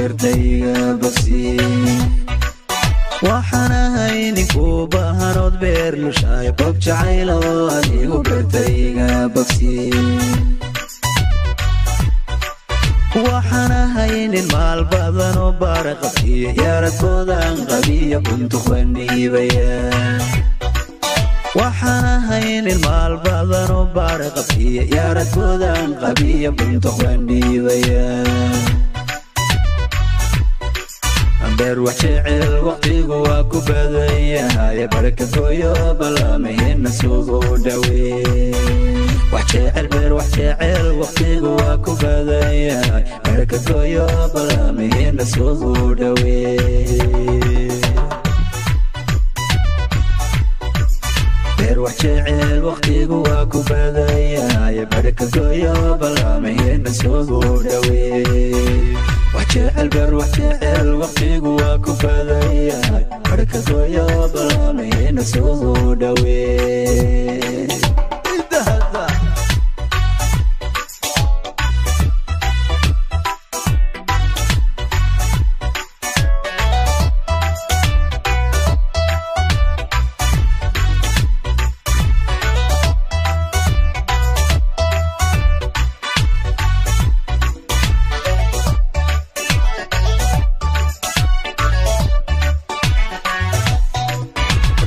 beertayga bogsi. Waxaan ahay ninkuu baahanood beer lushaay boog jacaylo adigu beertayga bogsi. Waxaan ahay nin maal badan oo baara qabtiya yaaradkoodan qabiya buntuq baan dhiibaya. Waxaan ahay nin maal badan oo baara qabtiya yaaradkoodan qabiya buntuq baan dhiibaya. Beer wax jecel waqtigu waa ku badan yahay barka gooyo ballamaheenna sugu dhawee. Wax jecel beer wax jecel waqtigu waa ku badan yahay barka gooyo ballamaheenna sugu dhawee. Beer wax jecel waqtigu waa ku badan yahay barka gooyo ballamaheenna sugu dhawee. Wax jecel beer wax jecel waqtigu waa ku badan yahay barka gooyo ballamaheenna sugu dhawee.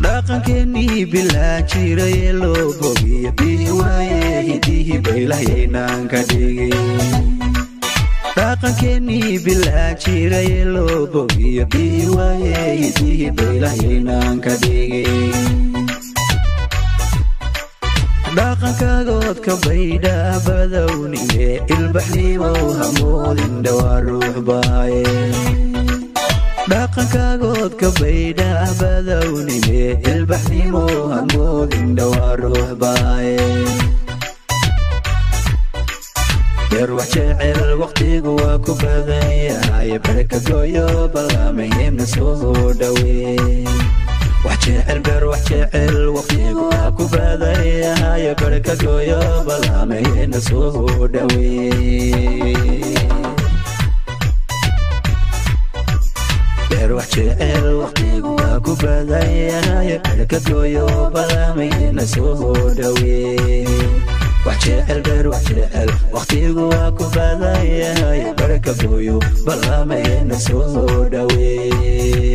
Dhaqankeenii bilaa jiray loo bogiyo bihi waaye hidihii baylahaynaan ka dhigay. Dhaqankeenii bilaa jiray loo bogiyo bihi waaye hidihii baylahaynaan ka dhigay. Dhaqankaagood ka baydha badownime ilbaxnimow hamoodin dhawaa ruux baaye. Dhaqankaagood ka baydha badownime ilbaxnimo hamoodin dhawaa ruux baaye. Beer wax jecel waqtigu waa ku badan yahay barka gooyo ballamaheenna soo dhawee. Wax jecel beer wax jecel waqtigu waa ku badan yahay barka gooyo ballamaheenna soo dhawee. Beer wax jecel waqtigu waa ku badan yahay barka gooyo ballamaheenna soo dhawee. Wax jecel beer wax jecel waqtigu waa ku badan yahay barka gooyo ballamaheenna soo dhawee.